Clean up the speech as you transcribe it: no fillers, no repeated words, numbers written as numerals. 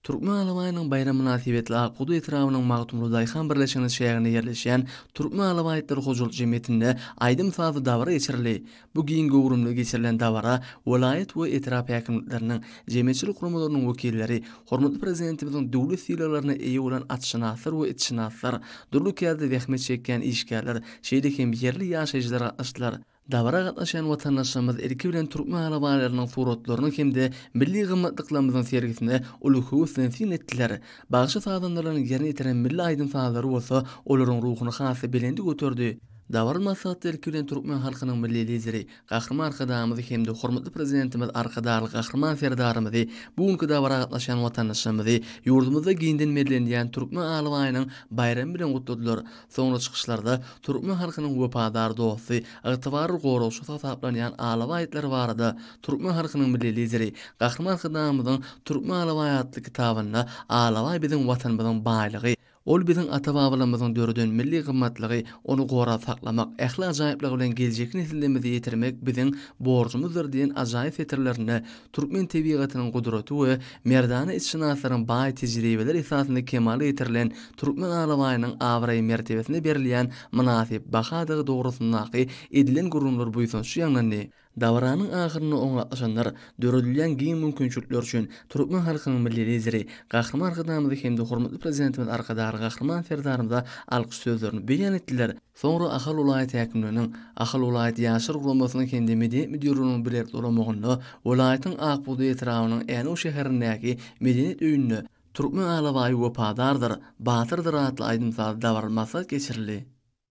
Türkmen alabaýynyň baýramy mynasybetli Ak bugdaý etrabynyň Magtymguly daýhan birleşiginiň çäginde ýerleşýän Türkmen alabaýytlary hojalyk jemgyýetinde aýdym-sazly dabara geçirildi. Bu giň göwrümli geçirilen dabara welaýat we etrap häkimlikleriniň, jemgyýetçilik guramalarynyň wekilleri, hormatly Prezidentimiziň döwlet sylaglaryna eýe bolan atşynaslar we itşynaslar, dürli kärde zähmet çekýän işgärler, şeýle hem ýerli ýaşaýjylar gatnaşdylar. Dabara gatnaşan watandaşlarymyz ilki bilen türkmen alabaýlarynyň suratlaryny hem-de milli gymmatlyklarymyzyň sergisine uly höwes bilen syn etdiler. Bagşy-sazandalaryň ýerine ýetiren milli aýdym-sazlary bolsa olaryň ruhuny has-da belende göterdi. Dabaraly maslahatda ilki bilen türkmen halkynyň Milli Lideri, Gahryman Arkadagymyzy hem-de hormatly Prezidentimiz Arkadagly Gahryman Serdarymyzy, bu günki dabara gatnaşan watandaşlarymyzy ýurdumyzda giňden bellenilýän Türkmen alabaýynyň baýramy bilen gutladylar. Soňra çykyşlarda türkmen halkynyň wepadar dosty, ygtybarly goragçysy hasaplanýan alabaý itleri barada türkmen halkynyň Milli Lideri Gahryman Arkadagymyzyň Türkmen alabaýy atly kitabynda Alabaý biziň Watanymyzyň baýlygy, ol biziň ata-babalarymyzyň döreden milli gymmatlygy, ony gorap saklamak, ähli ajaýyplygy bilen geljekki nesillerimize ýetirmek biziň borjumyzdyr diýen ajaýyp setirlerinde Türkmen tebigatynyň gudraty we merdana itşynaslaryň baý tejribeleri esasynda kemala getirilen türkmen alabaýynyň abraý-mertebesine berilýän mynasyp bahadygy dogrusyndaky edilen gürrüňler buýsançly ýaňlandy. Dabaranyň ahyrynda oňa gatnaşanlar döredilýän giň mümkinçilikler üçin türkmen halkynyň Milli Lideri, Gahryman Arkadagymyza hem-de hormatly Prezidentimiz Arkadagly Gahryman Serdarymyza alkyş sözlerini beýan etdiler. Soňra Ahal welaýat häkimliginiň, Ahal welaýat Ýaşlar guramasynyň hem-de Medeniýet müdirliginiň bilelikde guramagynda welaýatyň Ak bugdaý etrabynyň Änew şäherindäki Medeniýet öýünde Türkmen alabaýy wepadardyr, batyrdyr atly aýdym-sazly dabaraly maslahat geçirildi.